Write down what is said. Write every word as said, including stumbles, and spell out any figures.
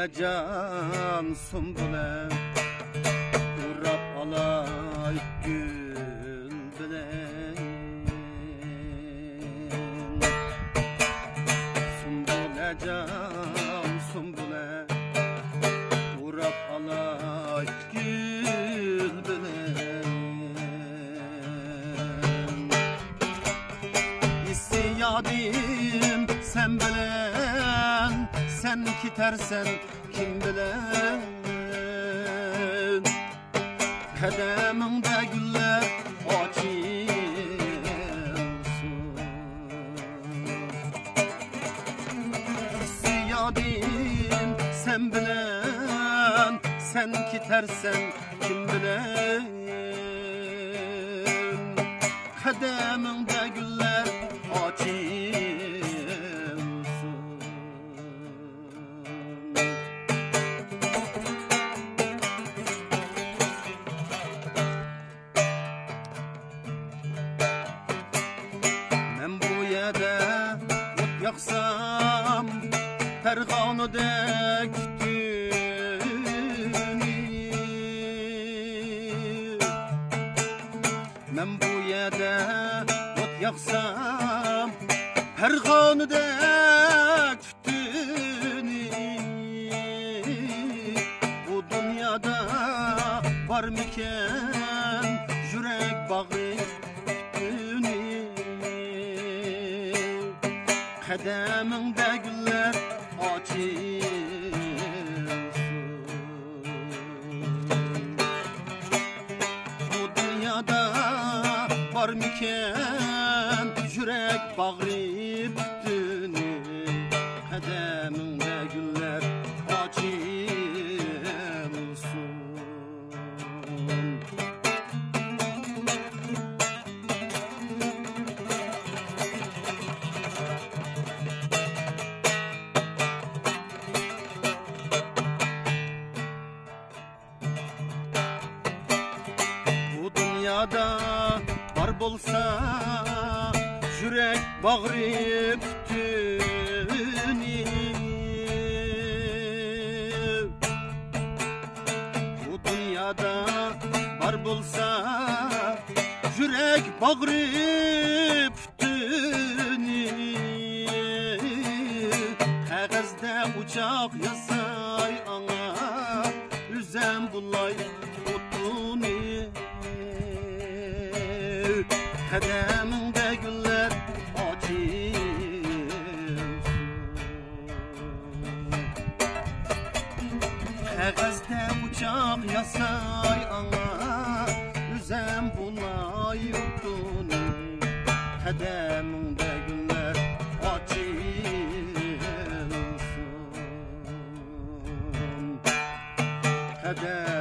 جان سۇمبۇلە، ئوراپ ئالاي گۈل بىلەن. سۇمبۇلە جان سۇمبۇلە، ئوراپ ئالاي گۈل بىلەن. ئېسىيادىم سەن بىلەن، سەن كېتەرسەن كىم بىلەن؟ قەدىمىڭدە گۈللەر ئاچىلسۇن. ئېسىيادىم سەن بىلەن، سەن كېتەرسەن كىم بىلەن؟ قەدىمىڭدە گۈللەر ئاچىلسۇن. مەن بۇ يەردە ئوت ياقسام، پەرغانىدەك تۈتۈنى. مەن بۇ يەردە ئوت ياقسام، پەرغانىدەك تۈتۈنى. بۇ دۇنيادا بارمىكەن يۈرەك باغرى تۈتۈنى؟ قەدىمىڭدە گۈللەر ئاچىلسۇن. بۇ دۇنيادا بارمىكەن يۈرەك باغرى تۈتۈنى؟ قەدىمىڭدە گۈللەر ئاچىلسۇن. بۇ دۇنيادا بار بولسا يۈرەك باغرى پۈتۈنى. بۇ دۇنيادا بار بولسا يۈرەك باغرى پۈتۈنى. قەغەزدە ئوچاق ياساي ئاڭا، ئۈزەم بۇلاي ئوتۇنى. قەدىمىڭدە گۈللەر ئاچىلسۇن. قەغەزدە ئوچاق ياساي ئاڭا، ئۈزەم بۇلاي ئوتۇنى. قەدىمىڭدە گۈللەر ئاچىلسۇن. قەدىم